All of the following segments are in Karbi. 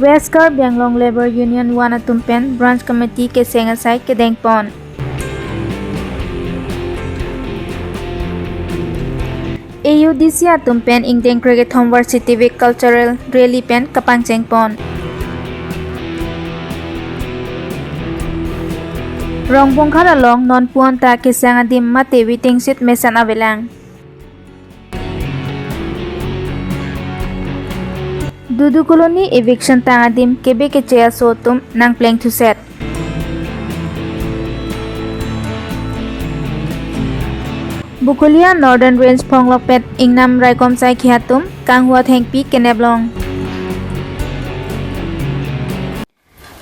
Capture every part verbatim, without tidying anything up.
West Karbi Anglong Labour Union One atum pen Branch Committee keseng asai kedengpon. A U D C atum pen ingdeng krekethom Varsity Week Cultural Rally pen kapangchengpon. Rongbonghat along non puonta kesang adim mate waiting shed mesen avelang. Dudu Colony eviction tang adim kebe keche aso atum nangpleng thuset. Bokolia Northern Range phonglokpet ingnam raikom saikhi atum kanghu athengpi keneplong.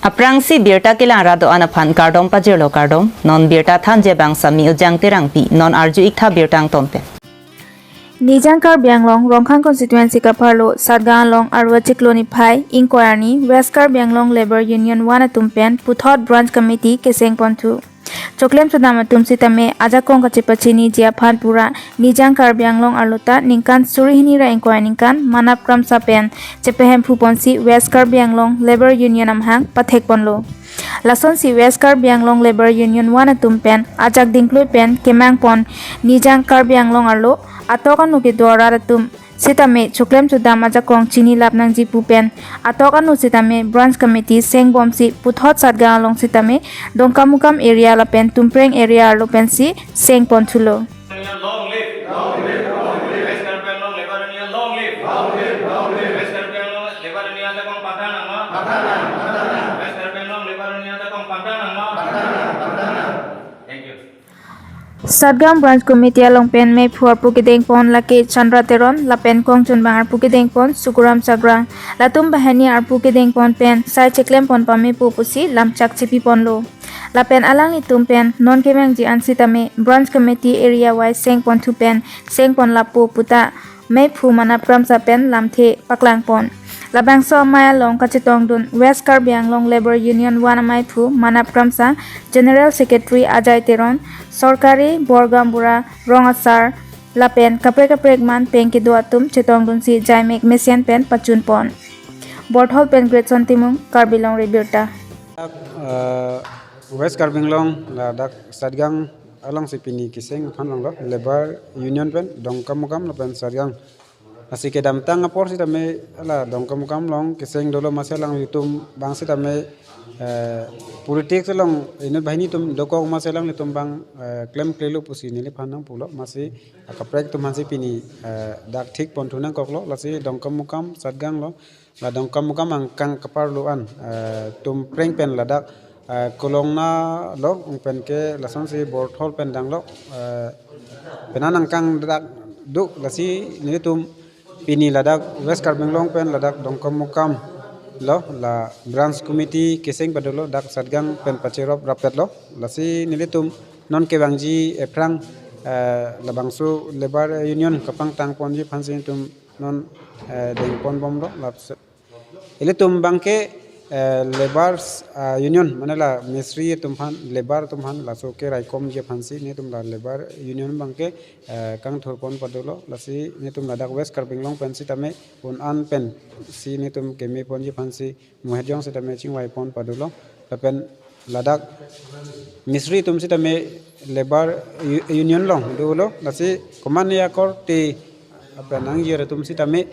Aphrangsi birta kelang ra do-an aphan kardom pajirlo kardom, non birta thanji abang Sami Ujang Terangpi, non arju-ik tha birta angton pen. Nijang Karbi Anglong Rongkhang constituency kapharlo Satgaon along Arua chiklo niphai ingkoi arni West Karbi Anglong Labour Union One atum pen puthot Branch Committee kesengponthu. Choklem chodam atum sitame ajakong kachepachiniji aphan pura Nijang Karbi Anglong arlo ta ningkan suri hini ra ingkoi aningkan manap kramsa pen chepehemphuponsi West Karbi Anglong Labour Union amahang pathekponlo. Lasonsi West Karbi Anglong Labour Union One atum pen ajak dingklui pen kemangpon Nijang Karbi Anglong arlo atok anu kedo arat atum sitame choklem chodam ajakong chinilap nangji pu pen atok anu sitame Branch Committee sengbomsi puthot Satgaon along sitame Dongkamukam area lapen Tumpreng area arlo pensi sengponthulo. Long live! Long live! West Karbi Anglong Labour Union, long live! Long live! Long live! West Karbi Anglong Labour Union ajakong pangthang nangma. Pangthang nang, pangthang nang. West Karbi Anglong Labour Union ajakong pangthang nangma. Pangthang nang, pangthang nang. Thank you. Satgaon Branch Committee along pen meiphu arpu kedengpon lake Chandra Teron lapen kongchunbang arpu kedengpon Sukuram Sagra. Latum banghini arpu kedengpon pen sai cheklempon pamepo pusi lamchak chipiponlo. Lapen alanglitum pen non kevangji an sitame Branch Committee area wise sengponthu pen sengpon lapo puta meiphu Manap Kramsa pen lamthe paklangpon. Labangso amei along kachetongdun West Karbi Anglong Labour Union One ameiphu Manap Kramsa, General Secretary Ajay Teron, sorkari bor gaonbura, rong asar lapen kaprek kaprek man pen kedo atum chetongdunsi jaimek mesen pen pachunpon. Borthol pen Greatson Timung, Karbi Longri Birta. Eh, West Karbi Anglong ladak Satgaon alongsi pini keseng aphan longlo, Labour Union pen Dongkamukam lapen Satgaon. Lasi kedamtang apor sitame hala Dongkamukam along keseng dolo, masi alanglitum bang sitame, eh, politics along inut banghini atum dokok, masi alanglitum bang, eh, klemklelo pusi neliphan nangpulo, masi akaprek atum aphansi pini, eh, dak thikponthu nangkoklo. Lasi Dongkamukam Satgaon lo, la Dongkamukam angkang kaparlo an, eh, Tumpreng pen ladak, eh, Kolongna lo, pen ke lasonsi Borthol pen danglo, eh, penang angkang dak do, lasi nelitum pini ladak West Karbi Anglong pen ladak Dongkamukam lo, la Branch Committee keseng padolo, dak Satgaon pen pacherop rapetlo, lasi nelitum non kevangji aphrang, eh, labangso Labour Union kapangtangponji aphansi nelitum non, eh, dengponbomlo, lasi ilitum bangke, eh, Labour, ah, Union, mane la Misri atum aphan, Labour atum aphan, laso keraikomji aphansi nelitum la Labour Union bangke, eh, kangthurpon padolo, lasi nelitum ladak West Karbi Anglong pen sitame un-an pensi nelitum kemeponji aphansi muhejong sitame chingvaipon padolo, lapen ladak Misri atum sitame Labour U-, Union along dolo, lasi komatne akorte lapen nangjir atum sitame,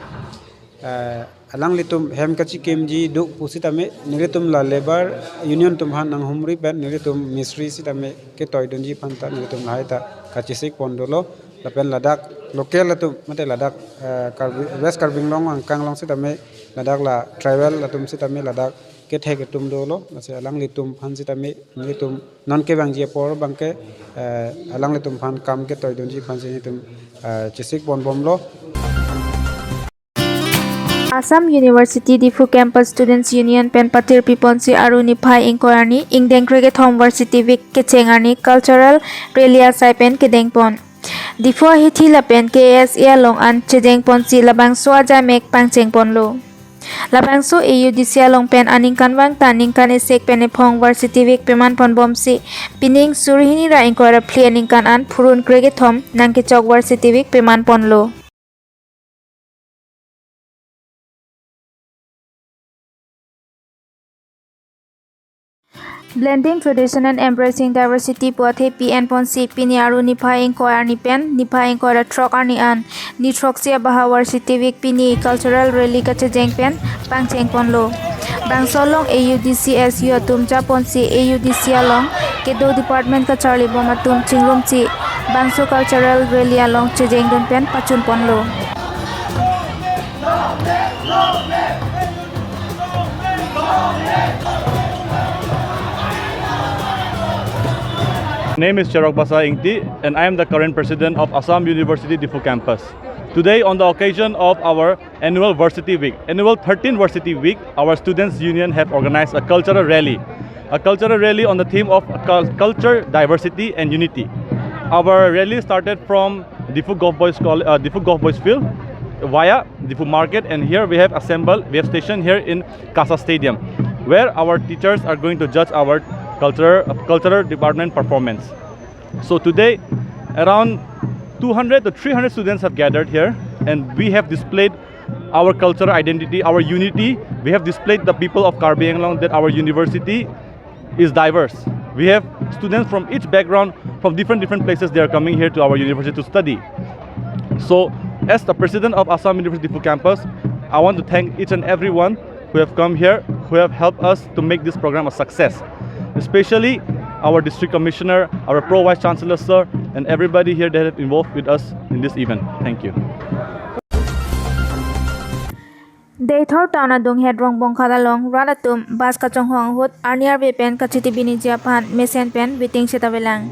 eh, alanglitum hem kachekimji do pusitame nelitum la Labour Union atum aphan nanghumri pen nelitum Misri sitame ketoidunji aphanta nelitum lahai ta kachesikpon dolo, lapen ladak local atum mate ladak, eh, Karbi, West Karbi Anglong angkang along sitame ladak la tribal atum sitame ladak kethek atum dolo, lasi alanglitum aphan sitame nelitum non kevangji apor bangke, eh, alanglitum aphan kam ketoidunji aphansi nelitum, eh, chesikponbomlo. Assam University Diphu Campus Students Union pen patirpiponsi Aru niphai ingkoi arni ingdeng krekethom Varsity Week kecheng arni cultural rally asai pen kedengpon. Diphu ahithi lapen K S A along an chedengponsi labangso ajaimek pangchengponlo. Labangso A U D C along pen aningkanvang ta ningkan isi pen ephong Varsity Week pemanponbomsi pining suri hini ra ingkoi ra phli aningkan an phurun krekethom nangkechok Varsity Week pemanponlo. Blending tradition and embracing diversity pu athepi enponsi pini Aru niphai ingkoi arni pen niphai ingkoi ra throk arni an ni throksi abaha Varsity Week pini cultural rally kachejeng pen pangcheng ponlo. Bangso along A U D C S U atum japonsi A U D C along kedo department kacharli bom atum chingrumsi bangso cultural rally along chejengdun pen pachun ponlo. Name is Cherokbasa Ingti, and I am the current president of Assam University Diphu campus. Today, on the occasion of our annual Varsity Week, annual thirteenth Varsity Week, our students' union have organized a cultural rally, a cultural rally on the theme of cul- culture, diversity, and unity. Our rally started from Diphu Govt Boys College, uh, Diphu Govt Boys Field, via Diphu Market, and here we have assembled, we have stationed here in Kasa Stadium, where our teachers are going to judge our cultural, uh, cultural department performance. So today, around two hundred to three hundred students have gathered here, and we have displayed our cultural identity, our unity. We have displayed the people of Karbi Anglong, that our university is diverse. We have students from each background, from different, different places. They are coming here to our university to study. So, as the president of Assam University Diphu campus, I want to thank each and everyone who have come here, who have helped us to make this program a success, especially our district commissioner, our pro vice chancellor sir, and everybody here that have involved with us in this event. Thank you. Deithor town adunghet Rongbonghat along rat atum bus kachonghong ahut arni arve pen kachitibiniji aphan mesen pen waiting shed avelang.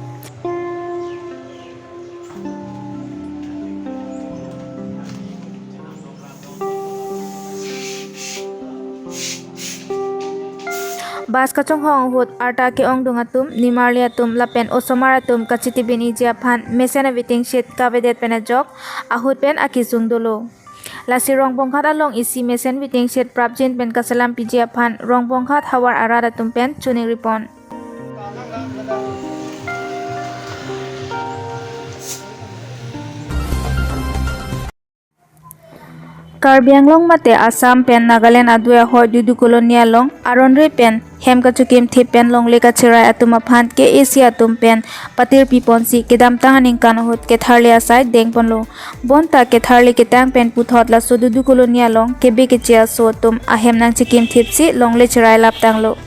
Bus kachonghong ahut arta ke-ongdung atum, nimarli atum lapen osomar atum kachitibiniji aphan mesen a waiting shed kavedet pen ajok ahut pen akesung dolo. Lasi Rongbonghat along isi mesen waiting shed prapjin pen kaselampiji aphan Rongbonghat havar arat atum pen choningri pon. Karbi Anglong mate Assam pen Nagaland adui ahoi Dudu Colony along aron re pen hem kachokimthip pen longle kacherai atum aphan K A C atum pen patirpi ponsi kedamtang aningkan ahut ketharle asai dengponlo. Bonta ketharle ketang pen puthot laso Dudu Colony along kebe keche aso atum ahem nangchekimthipsi longle cherai laptanglo.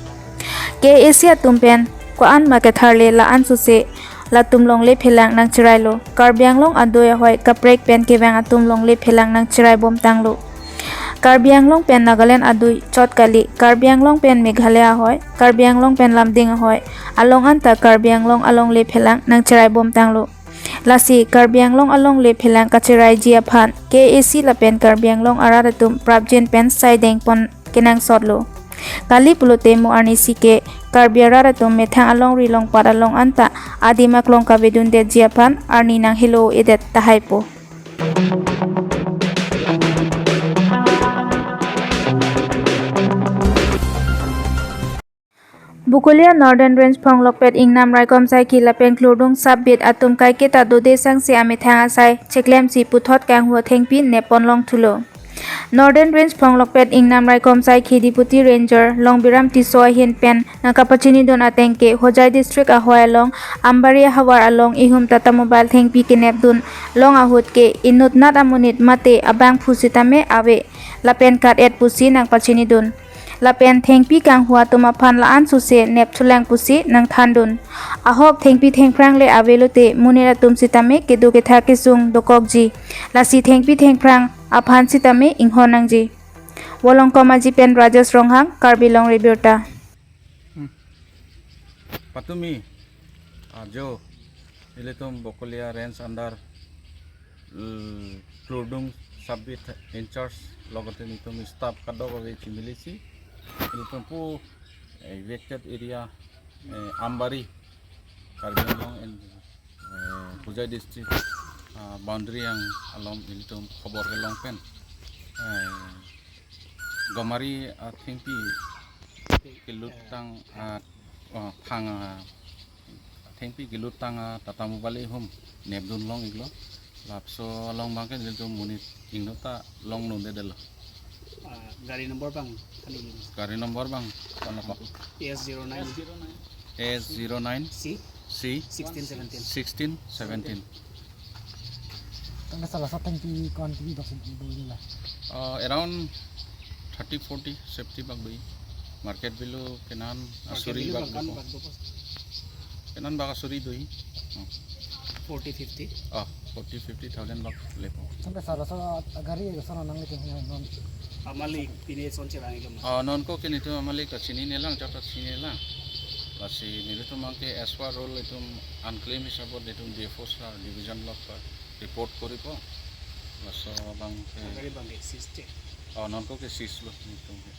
K A C atum pen ko-an ma ketharle la-an sose latum longle phelang nangcherailo. Karbi Anglong adui ahoi kaprek pen kevang atum longle phelang nangcherai bomtanglo. Karbi Anglong pen Nagaland adui chot kali, Karbi Anglong pen Meghalaya ahoi, Karbi Anglong pen Lumding ahoi, along anta Karbi Anglong alongle phelang nangcherai bomtanglo. Lasi Karbi Anglong alongle phelang kacheraiji aphan K A C lapen Karbi Anglong arat atum prapjin pen sai dengpon kenangsotlo. Kali pulote mo arnisi ke Karbi arat atum methang alongri longpat along anta adim aklong kavedundetji aphan arni nanghelo-edet tahaipo. Bokolia Northern Range Phonglokpet Ingnam Raikom Saikhi lapen Klurdung Sub-Beat atum kaiketa dode sangse amethang asai cheklemsi puthot kanghu athengpi neppon longthulo. Northern Range Phonglokpet Ingnam Raikom Saikhi Deputy Ranger Longbiram Tisso ahin pen nangkapachinidun ateng ke Hojai District ahoi along Ambari havar along ihum Tata Mobile thengpi kenepdun long ahut ke inutnat amonit mate abangphu sitame ave lapen kat-et pusi nangpachinidun. Lapen thengpi kanghu atum aphan la-an sose nepthulang pusi nangthandun. Ahok thengpi thengphrang le avelote monit atum sitame kedo ketha kesung dokokji. Lasi thengpi thengphrang aphan sitame inghon nangji. Volongkom Aji pen Rajesh Ronghang, Karbi Longri Abirta. Patumi ajo ilitum Bokolia Range under, l-, Klurdung Sub-Beat in charge logote nelitum staff kadokave chimilisi ilitum pu, eh, evicted area, eh, Ambari, Karbi Anglong and, eh, Hojai District, ah, boundary yang along ilitum khobor kelong pen, eh, gomari, ah, thengpi kelutang, ah, oh, thang, ah, thengpi kelutang, ah, Tata Mobile ihum nepdun long-iklo. Lapuson along abangke nelitum monit ingnota longdundedetlo. Ah, gari number abang kali. Gari number abang, kono ko? A S zero nine. A S zero nine. A zero nine C C sixteen seventeen. Sixteen seventeen. Tangka sala sa tangki kon ki dok sing ibu ni la. Uh, around thirty forty safety bak doi. Market value kenan asuri bak doi. Kenan bak asuri doi. Hmm. Forty fifty. Oh, forty fifty thousand bak lepo. Tangka sala sa gari sa nang le kin non. Amalik pine son cherang ilom. Oh, non ko kini tu amalik ka chini nelang chata chini nelang. Lasi nelitum abang ke as per rule itum unclaim hisabot itum D F O sir division lok pa report koripo. Laso abang ke. Gari abang ke seize che. Oh, non ko ke seize lo nelitum ke.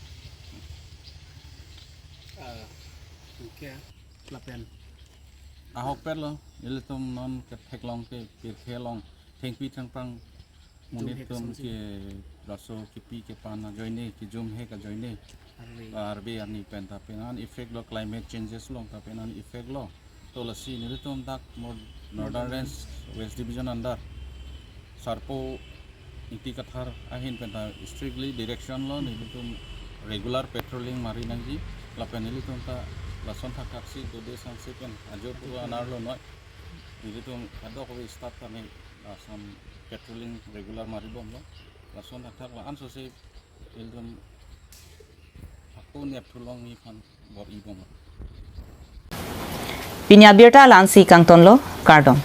Ah, okay. Lapen. Ahok per lo, ilitum non ke theklong ke pirthe along, thengpi thengphrang monit atum ke laso kipi kepan ajoine, kijum hek ajoine. Arve. Arve arni pen ta penan effect lo climate changes along ta penan effect lo. To lasi nelitum dak mo Northern Range West Division under Sarpo Ingti Kathar ahin pen ta strictly direction lo nelitum regular patrolling mari nangji lapen nelitum ta lason thakthak si dode sangse pen ajo pura anar lonoi. Nelitum kadokave staff kami lason patrolling regular mari bomlo. Lason thakthak la-an sose nelitum ako nep thulong ni phan bor-i bomlo. Pini abirta la-ansi kangtonlo, kardom.